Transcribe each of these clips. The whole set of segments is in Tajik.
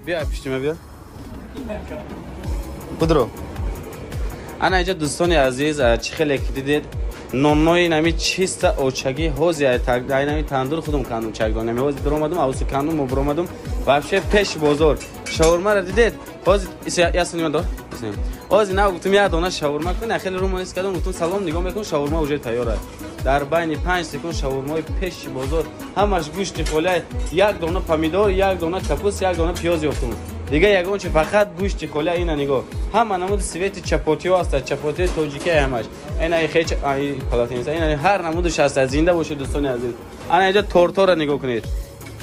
Биё пиштима биё. Будро. Ана инҷа дӯстони азиз, чӣ хеле ки дидед, ноннои нами чиста очаги ҳози айнами тандур худум кандум чагдон. Нами ҳози дуромадум, авуси кандум мо буромадум. Вообще пеш бозор. Шаурмаро дидед? Ҳози ясни дор. Ҳози нав гуфтум як дона шаурма кун, хеле рӯ ҳис кардам, гуфтум салом, нигоҳ мекунам шаурма уже тайёр аст. Дар байни 5 секунд шаурмаи пеши бозор ҳамаш гӯшти холия, як дона помидор, як дона капуст, як дона пиёз ёфтум. Дига ягон чи фақат гӯшти холия. Ина нигоҳ, ҳама намуди свети чапотиҳо ҳаста, чапотиҳои тоҷикӣ ҳамаш. Ина хеч палатинса, ина ҳар намудаш ҳаста. Зинда бошед дӯстони азиз. Ана инҷа тортҳоро нигоҳ кунед,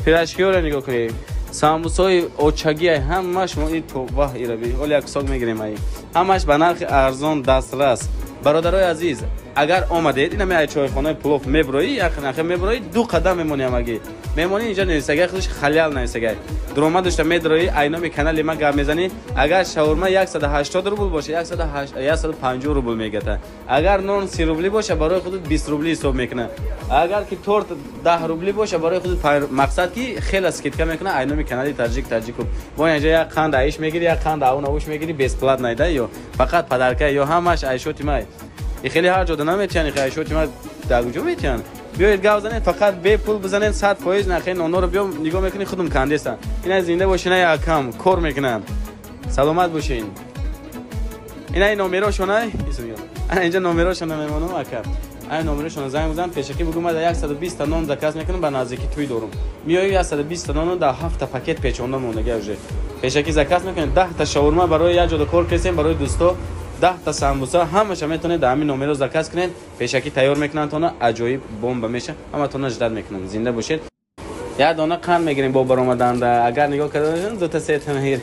пирожкиҳоро нигоҳ кунед, самбусҳои очагӣ ҳамаш. Мо и ваҳ ираби оли як сок мегирем. Ай ҳамаш ба нархи арзон дастрас. Бародарои азиз, агар омадед ина меай чойхонаи плов меброӣ, як нахе меброӣ, ду қадам мемонӣ, ҳамагӣ мемонӣ. Инҷа нависагай худаш халял нависагай. Дурома дошта медроӣ, айноми канали ма гап мезанӣ. Агар шаурма 180 рубл боша, 150 рубл мегата. Агар нон 30 рубли боша, барои худат 20 рубли ҳисоб мекуна. Агар ки торт 10 рубли боша, барои худат мақсад ки хеле скидка мекуна. Айноми канали Таҷик Таҷиков. Бо инҷа як қанд аиш мегири, як қанд авун авуш мегири, бесплатно да ё фақат подарка ё ҳамаш айшоти май. И хеле ҳар ҷода наметиҳанд, хеле айшоти май дар куҷо метиҳанд? Биёед гав занед, фақат бепул бизанед, 100% нахе нонҳоро биё нигоҳ мекунӣ, худум кандеста. Ина зинда бошин, ай акам кор мекунам. Саломат бошин. Ина номерошона, ана инҷа номерошона мемонам ака. Ай номерошона занг бизан, пешакӣ бугӯ ман 120 та нон заказ мекунам, ба наздикӣ тӯй дорум. Миёӣ 120 та нонро дар 7 та пакет печонда мондага уже. Пешакӣ заказ мекунед, 10 та шаурма барои як ҷода кор кесем, барои дӯсто 10 та самбуса ҳамаша метавонед дар ҳамин номеро заказ кунед, пешакӣ тайёр мекунанд тона, аҷоиб бомба меша, ҳаматона ждат мекунам. Зинда бошед. Як дона қанд мегирем бо баромаданда. Агар нигоҳ карда бошем, ду та се та мегирем.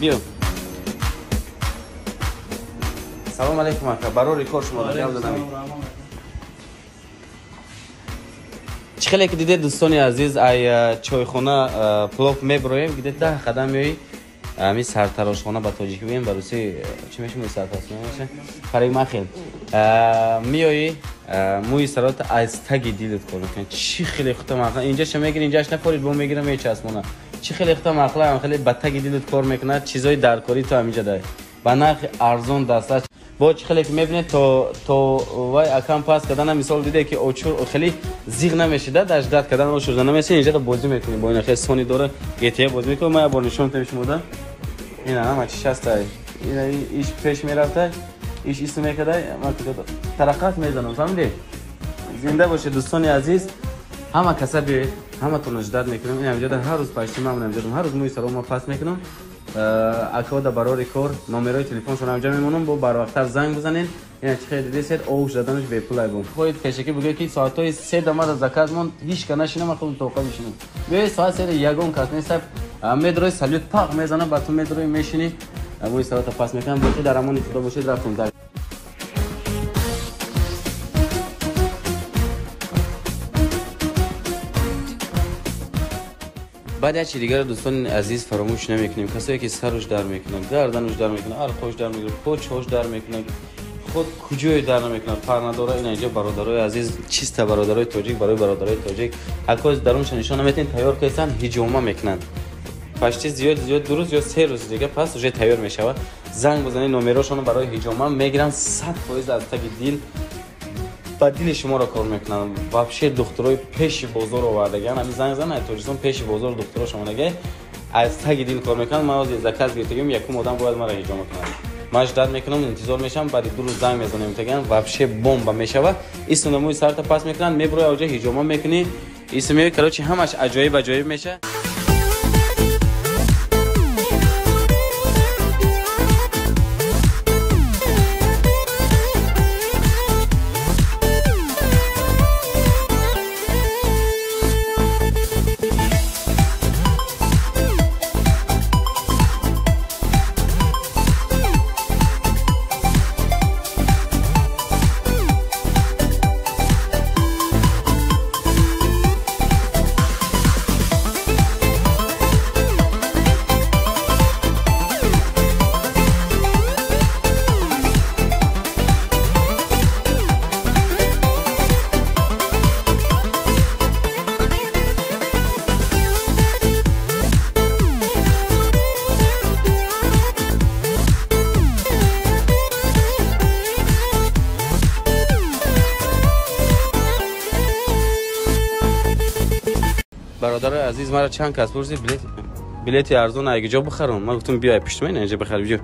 Биё. Салом алейкум ака, барори кор шумо гап задам. Чӣ хеле ки дидед дӯстони азиз, ай чойхона плов меброем, гиде 10 қадам меоӣ, ами сартарошхона ба тоҷикӣ бигӯем, ба русӣ чӣ мешавад сартарошхона меша? Парикмахер. Меоӣ, мӯи сарот аз таги дилат кор мекунад. Чӣ хеле хута мақла, инҷаша мегирӣ, инҷаш нафорид, бо мегирам мечаспона. Чӣ хеле хута мақла, хеле ба таги дилат кор мекунад, чизои даркорӣ то ҳаминҷа дай. Ба нархи арзон дастрас. Бо чӣ хеле ки мебинед, то вай акам пас кардана, мисол диде ки очур хеле зиғ намешида, дар ждат кардан очурда намеши, инҷа бозӣ мекунӣ. Бо ина хеле сони дора, GTA бозӣ мекунӣ. Ман як бор нишон медиҳам шумода. Ина ҳама чиш ҳастай. Ина иш пеш мерафтай, иш исм мекардай, ман куҷо тараққат мезанам, фаҳмидӣ? Зинда бошед дӯстони азиз. Ҳама каса биёед, ҳаматонро ждат мекунам. Ин ҳамҷода ҳар рӯз пашти ман ҳамҷода ҳар рӯз мӯи сарома пас мекунам. Акода барори кор, номерои телефоншон ҳамҷа мемонам, бо барвақттар занг бизанед. Ина чӣ хеле дидесед, овуш заданаш бепул айбон. Хоҳед пешакӣ бигӯед ки соатҳои 3 дамада заказ мон, ҳеч ка нашинам, ман худам тоқа мешинам. Биёед соат 3 ягон кас нест, медрои салют пақ мезанам, ба ту медрои мешинӣ, мӯи сарота пас мекунам. Боқӣ дар амони Худо бошед, рафтем дар. Баъд як чи дигарро дӯстони азиз фаромӯш намекунем. Касое ки саруш дар мекунад, гардануш дар мекунад, арқош дар мекунад, почҳош дар мекунад, худ куҷое дар намекунад, фарқ надора. Ина инҷа бародарои азиз, чиста бародарои тоҷик, барои бародарои тоҷик ҳакоз дарунша нишон наметиҳанд, тайёр карданд, ҳиҷома мекунанд. Пашти зиёд зиёд 2 рӯз ё 3 рӯз дига пас уже тайёр мешавад. Занг бизанед, номерошонро барои ҳиҷома мегиранд, 100% аз таги дил ба дили шуморо кор мекунанд. Вообще духтурои пеши бозор овардагиан, ҳамин занг зан, аз Тоҷикистон пеши бозор духтурош омадагиан, аз таги дил кор мекунанд. Ман ҳозир заказ гирифтагиам, якум одам бояд маро ҳиҷома кунад. Ман ждат мекунам, интизор мешавам, баъди 2 рӯз занг мезанем, тагиан вообще бомба мешавад. Истонда мӯи сарта пас мекунанд, меброи оҷа ҳиҷома мекунӣ, исто меои, короче ҳамаш аҷоиб аҷоиб мешавад. Бародарои азиз, мара чанд кас пурсид билети арзон айги ҷо бихарам. Ман гуфтам биёй пуштма, ина инҷа бихар, биё.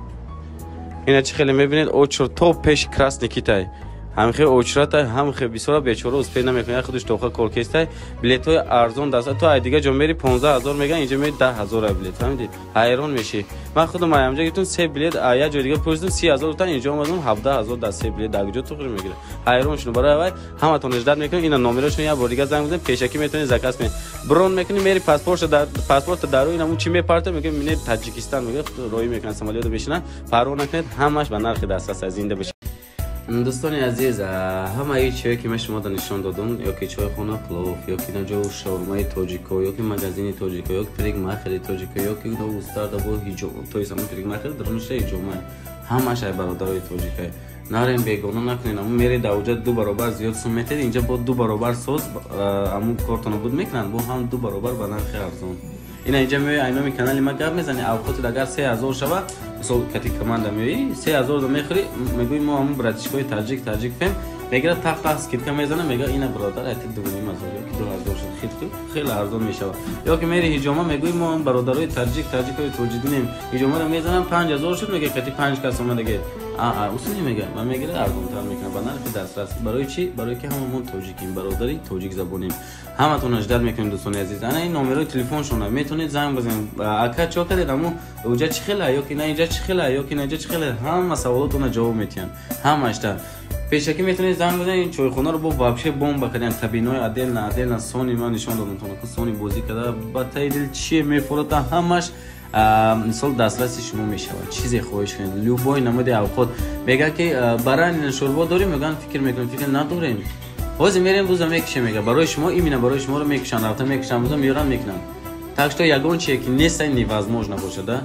Ина чӣ хеле мебинед, очередь то пеши Красный Китай. Ҳамхе очередь, ҳамхе бисёра бечора успеть намекунад, худаш тоха кор кестай. Билетҳои арзон даст то ай дига ҷо мери 15 000 меган, инҷа мери 10 000 ай билет, фаҳмидӣ? Ҳайрон мешӣ. Ман худам ай ҳамҷа гирифтам се билет, як ҷои дига пурсидам 30 000 гуфтан, инҷо омадам 17 000 дар се билет, дар куҷо туғри мегирад? Ҳайрон шудам. Барои аввал ҳаматон ждать мекунем, ина номерашон як бор дига занг бизанед, пешакӣ метавонед заказ кунед. Брон мекунӣ, мери паспорта дар рӯи намун чӣ мепарта, мегӯяд мине Таҷикистон, мегӯяд роҳӣ мекунад, самолёта мешинад, парво накунед, ҳамаш ба нархи дастрас аст. Зинда бошед. Дӯстони азиз, ҳамаи чиҳое ки ман шумода нишон додам, ё ки чойхона плов, ё ки наҷо шаурмаи тоҷико, ё ки магазини тоҷико, ё ки парикмахери тоҷико, ё ки устарда бо ҳиҷоб, то есть ҳамон парикмахер дарунша ҳиҷома, ҳамаш ай бародарои тоҷикай. Нарем, бегона накунед. Аму мери дар уҷа ду баробар зиёд сум метед, инҷа бо ду баробар соз аму кортона буд мекунанд, бо ҳам ду баробар ба нархи арзон. Ина инҷа меои, айноми канали ма гап мезани, авқотит агар 3000 шава, мисол кати команда меоӣ, 3000 да мехӯри, мегӯи мо ҳамун братишкои таҷик, таҷик фем, мегирад, тақ тақ скидка мезана, мега ина бародар, айти 2500 ёки 2000 шуд, хит хеле арзон мешавад. Ё ки мери ҳиҷома, мегӯи мо ҳам бародарои таҷик, таҷикои тоҷидинем, ҳиҷомаро мезанам, 5000 шуд, мега кати панҷ кас омадаге усули мега ва мегира, арзонтар мекунад ба нархи дастрас. Барои чӣ? Барои ки ҳамамон тоҷикем, бародари тоҷик забонем. Ҳаматон ждать мекунем, дӯстони азиз. Ана ин номерои телефоншона метавонед занг бизанед. Ака, чо кардед, аму уҷа чӣ хела, ё ки на инҷа чӣ хела, ё ки на инҷа чӣ хела, ҳама саволотона ҷавоб метиҳанд. Ҳамашта пешакӣ метавонед занг бизанед. Ин чойхонаро бо вообще бомба кардем, кабинаҳои отдельно отдельно, сони ман нишон додам, сони бозӣ карда, ба таи дил чие мефурата, ҳамаш мисол дастраси шумо мешавад. Чизе хоҳиш кунед, любой намуди авқот. Мега ки баранина шӯрбо дорем, мегӯянд фикр мекунем, фикр надорем, ҳозир мерем буза мекушем, мега барои шумо, именно барои шуморо мекушанд, рафта мекушанд, буза меёранд, мекунанд. Так что ягон чие ки нестай, невозможно бошада,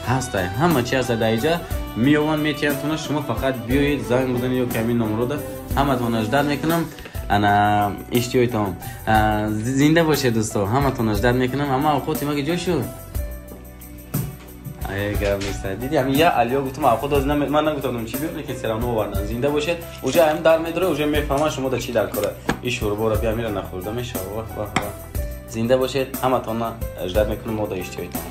ҳастай, ҳама чи ҳастай дар иҷа, меёванд, метиҳанд туна, шумо фақат биёед, занг бизанед ё ки ҳамин номрода. Ҳаматона ждать мекунам. Ана иштиҳоитон зинда бошед, дӯсто, ҳаматона ждать мекунам. Ама авқоти маги ҷо шуд, гап нест, диди, ҳамин я алиё гуфтам авқот доз, ман нагуфтам чӣ биёр, лекин всё равно овардан. Зинда бошед. Уже ҳам дар медора, уже мефаҳмам шумо да чӣ дар кора. И шӯрбора бия, мира нахӯрда мешава. Вах, вах, вах. Зинда бошед, ҳаматона ждать мекунам, мо да иштиҳоитон.